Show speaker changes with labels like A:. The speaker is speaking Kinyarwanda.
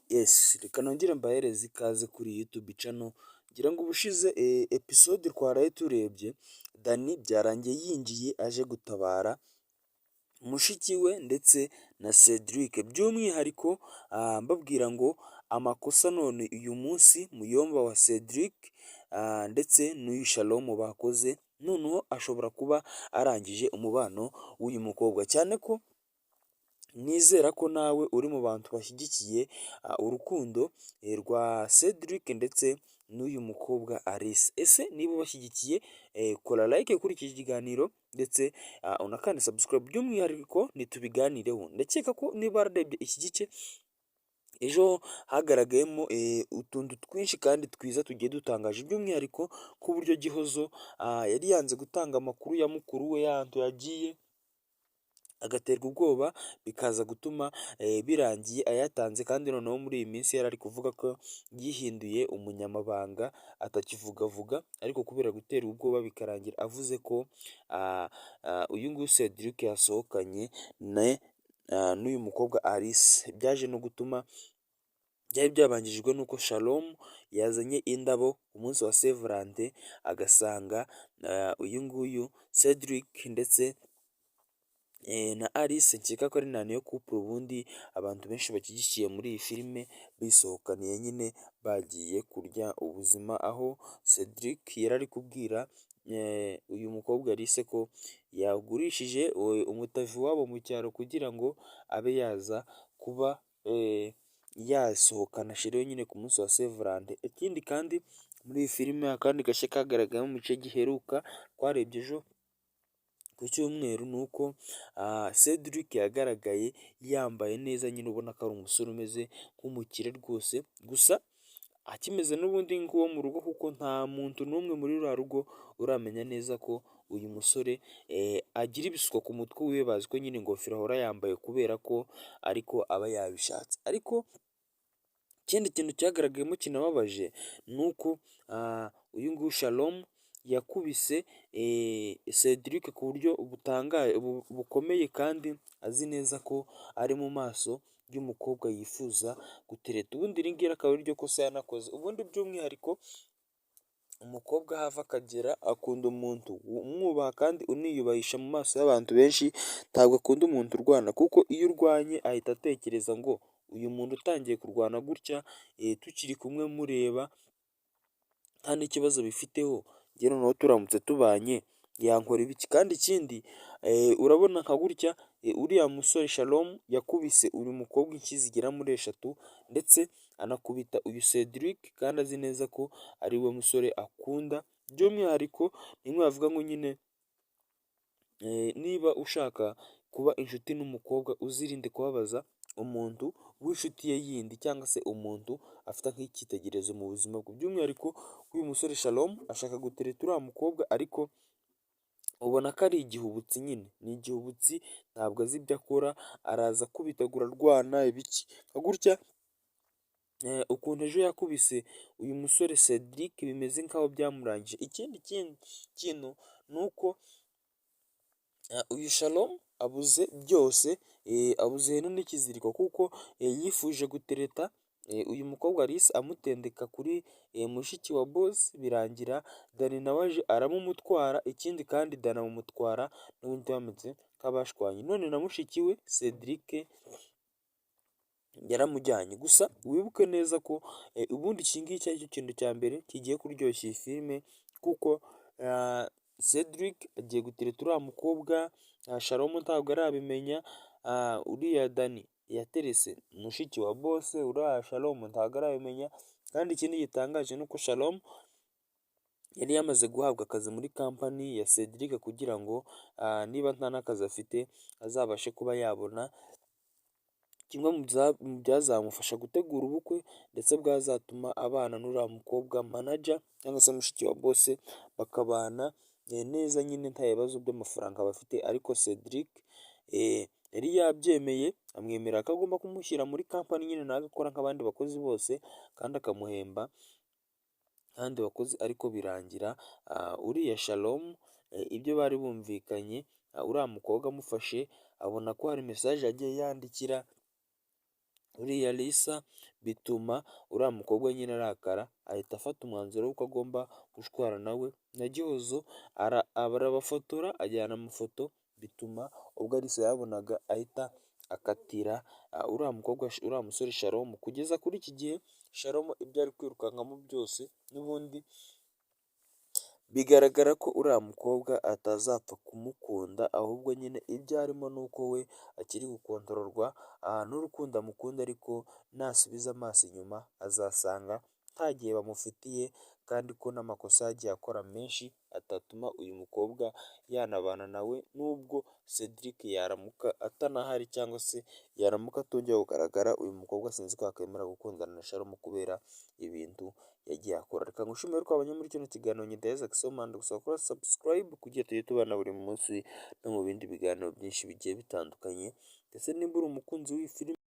A: Yes, reka nongere mbahereze ikaze kuri YouTube channel. Ngira ngo ubushize episode twaraye turebye, Dani byarangiye yinjiye aje gutabara mushiki we ndetse na Cedric. By'umwihariko mbabwira ngo amakosa none uyu munsi muyomba wa Cedric ndetse n'uyu Shalom bakoze, noneho ashobora kuba arangije umubano w'uyu mukobwa, cyane ko nizera ko nawe uri mu bantu bashyigikiye urukundo rwa Cedric ndetse n'uyu mukobwa Alice. Ese niba ubashyigikiye, kora like kuri iki kiganiro ndetse unakande subscribe, by'umwihariko ntitubiganireho. Ndakeka ko niba wararebye iki gice ejo, hagaragayemo utuntu twinshi kandi twiza tugiye dutangaje, by'umwihariko k'uburyo Gihozo yari yanze gutanga amakuru ya mukuru we y'ahantu yagiye, agaterwa ubwoba, bikaza gutuma birangiye ayatanze. Kandi noneho muri iyi minsi yari ari kuvuga ko yihinduye umunyamabanga, atakivugavuga, ariko kubera guterwa ubwoba bikarangira avuze ko uyu nguyu Cedric yasohokanye n'uyu mukobwa Alice. Byaje no gutuma byari byabanjirijwe n'uko Shalom yazanye indabo ku munsi wa Saint Valentin, agasanga uyu nguyu Cedric ndetse na Alice, nkeka ko ari na niyo couple ubundi abantu benshi bashyigikiye muri iyi filime, bisohokaniye nyine bagiye kurya ubuzima, aho Cedric yari ari kubwira uyu mukobwa Alice ko yagurishije umutavu wabo mu cyaro kugira ngo abe yaza kuba yasohokana chéri we nyine ku munsi wa Saint Valentin. Ikindi kandi muri iyi filime, akandi gashya kagaragayemo mu gice giheruka twarebye ejo ku cyumweru, ni uko Cedric yagaragaye yambaye neza nyine, ubona ko ari umusore umeze nk'umukire rwose, gusa akimeze n'ubundi nk'uwo mu rugo, kuko nta muntu n'umwe muri ruriya rugo uramenya neza ko uyu musore agira ibisuko ku mutwe wiwe. Bazi ko nyine ingofero ahora yambaye kubera ko ariko aba yabishatse. Ariko ikindi kintu cyagaragayemo kinababaje ni uko uyu nguyu Shalom yakubise Cedric ku buryo butangaje bukomeye, kandi azi neza ko ari mu maso y'umukobwa yifuza gutereta. Ubundi iri ngiri akaba ariryo kosa yanakoze. Ubundi by'umwihariko umukobwa aho ava akagera akunda umuntu umwubaha kandi uniyubahisha mu maso y'abantu benshi. Ntabwo akunda umuntu urwana, kuko iyo urwanye ahita atekereza ngo uyu muntu utangiye kurwana gutya tukiri kumwe mureba nta n'ikibazo bifiteho, njye noneho turamutse tubanye yankora ibiki? Kandi ikindi, urabona nka gutya uriya musore Shalom yakubise uyu mukobwa inshyi zigera muri eshatu, ndetse anakubita uyu Cedric kandi azi neza ko ari we musore akunda. By'umwihariko nimwe bavuga ngo nyine niba ushaka kuba inshuti n'umukobwa, uzirinde kubabaza umuntu w'inshuti ye yindi cyangwa se umuntu afata nk'icyitegererezo mu buzima bwe. By'umwihariko uyu musore Shalom ashaka gutereta uriya mukobwa, ariko ubona ko ari igihubutsi nyine, ni igihubutsi, ntabwo azi ibyo akora, araza akubitagura, arwana ibiki nka gutya. Ukuntu ejo yakubise uyu musore Cedric bimeze nk'aho byamurangije. Ikindi kintu ni uko uyu Shalom abuze byose, abuze ihene n'ikiziriko, kuko yifuje gutereta uyu mukobwa Alice amutendeka kuri mushiki wa boss, birangira Dani nawe aje aramumutwara. Ikindi kandi Dani amumutwara n'ubundi bameze nk'abashwanye, none na mushiki we Cedric yaramujyanye. Gusa wibuke neza ko ubundi iki ngiki ari cyo kintu cya mbere kigiye kuryoshya iyi filime, kuko Cedric agiye gutereta uriya mukobwa, Shalom ntabwo arabimenya, uriya Dani yaterese mushiki wa boss, uriya Shalom ntabwo arabimenya. Kandi ikindi gitangaje ni uko Shalom yari yamaze guhabwa akazi muri company ya Cedric, kugira ngo niba nta n'akazi afite azabashe kuba yabona kimwe mu byazamufasha gutegura ubukwe, ndetse bwazatuma abana n'uriya mukobwa manager cyangwa se mushiki wa boss, bakabana neza nyine nta bibazo by'amafaranga bafite. Ariko Cedric yari yabyemeye, amwemerera ko agomba kumushyira muri company nyine, nawe agakora nk'abandi bakozi bose kandi akamuhemba nk'abandi bakozi. Ariko birangira uriya Shalom ibyo bari bumvikanye, uriya mukobwa amufashe abona ko hari message yagiye yandikira Uriya Lisa bituma uriya mukobwa nyine arakara, ahita afata umwanzuro w'uko agomba gushwana nawe na Gihozo, arabafotora, ajyana amafoto, bituma ubwo Alisa yabonaga ahita akatira uriya mukobwa, uriya musore Shalom. Kugeza kuri iki gihe Shalom ibyo ari kwirukankamo byose n'ubundi bigaragara ko uriya mukobwa atazapfa kumukunda, ahubwo nyine ibyo arimo ni uko we akiri gukontororwa n'urukundo amukunda, ariko nasubiza amaso inyuma azasanga nta gihe bamufitiye, kandi ko n'amakosa yagiye akora menshi atatuma uyu mukobwa yanabana nawe, nubwo Cedric yaramuka atanahari cyangwa se yaramuka atongeye kugaragara, uyu mukobwa sinzi ko yakwemera gukundana na Shalom kubera ibintu yagiye akora. Reka ngushimire ko twabanye muri kino kiganiro. Nyidaheza Kisomanda, gusaba gukora subscribe kugira tujye tubana buri munsi no mu bindi biganiro byinshi bigiye bitandukanye, ndetse nimba uri umukunzi w'iyi filime.